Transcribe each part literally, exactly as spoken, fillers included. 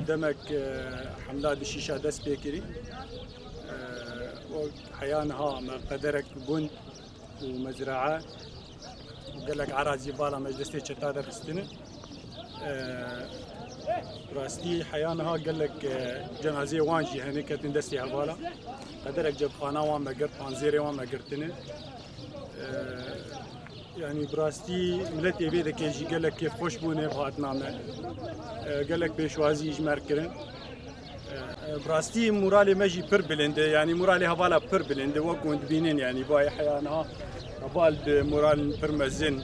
Demek, e, hemla dişîşa dest pê kirî. E, û heya niha me qederek gund û mezraa û gelek erazî vala me ji destê çeta derxistine. E, rastî heya niha gelek, e, cenazeyê wan jî hene ketin destê hevala. Qederek cebxana wan me girt, panzêrê wan me girtine. E, Yanî bi rastî miletê vê dekê jî gelek kêfxweş bûne bi hatina me. E, gelek pêşwazî ji me re kirin. E, e, bi rastî moralê me jî pir bilind e. Yanî moralê hevala pir bilind e. Wek hûn dibînin, yanî bayê heya niha heval bi moralên pir mezin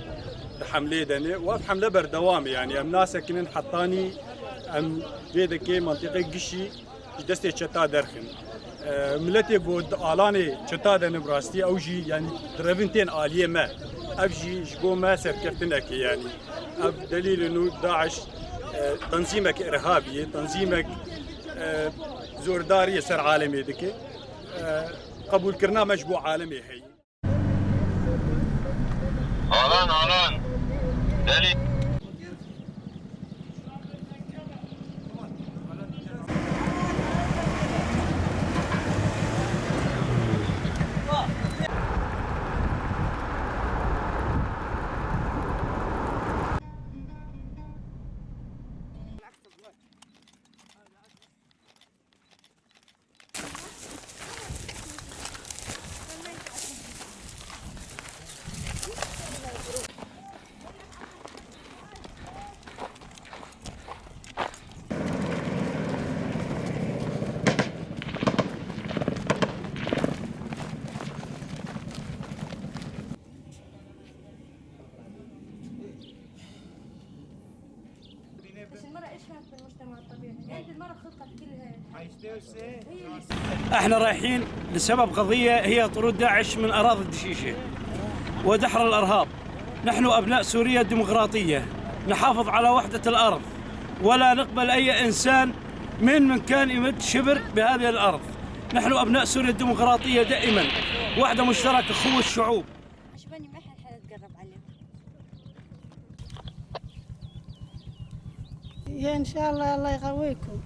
di hemlê de ne. Û ev hemle berdewam e. Yanî em nasekinin hetanî em vê dekê mentiqê gişî ji destê çeta derxin. E, miletê ku di alanê çeta de ne bi rastî, ew jî, yanî, direvin tên aliyê me. Ev jî ji bo me serkeftinek e, yanî. Ev delîl in û DAIŞ, e, tenzîmek irhabî ye, tenzîmek, e, zordariyê ser alemê dike. E, qebûlkirina me ji bo alemê heye. Alan, alan. Delî. المرأة إيش كانت بالمجتمع الطبيعي؟ أنت المرأة خلقت كلها. احنا رايحين لسبب قضية هي طرود داعش من أراضي الدشيشة ودحر الإرهاب. نحن أبناء سوريا الديمقراطية، نحافظ على وحدة الأرض ولا نقبل أي إنسان من من كان يمد شبر بهذه الأرض. نحن أبناء سوريا الديمقراطية دائما وحدة مشتركة، أخوة الشعوب. عجبني ما حد تقرب عليه. يا إن شاء الله، الله يقويكم.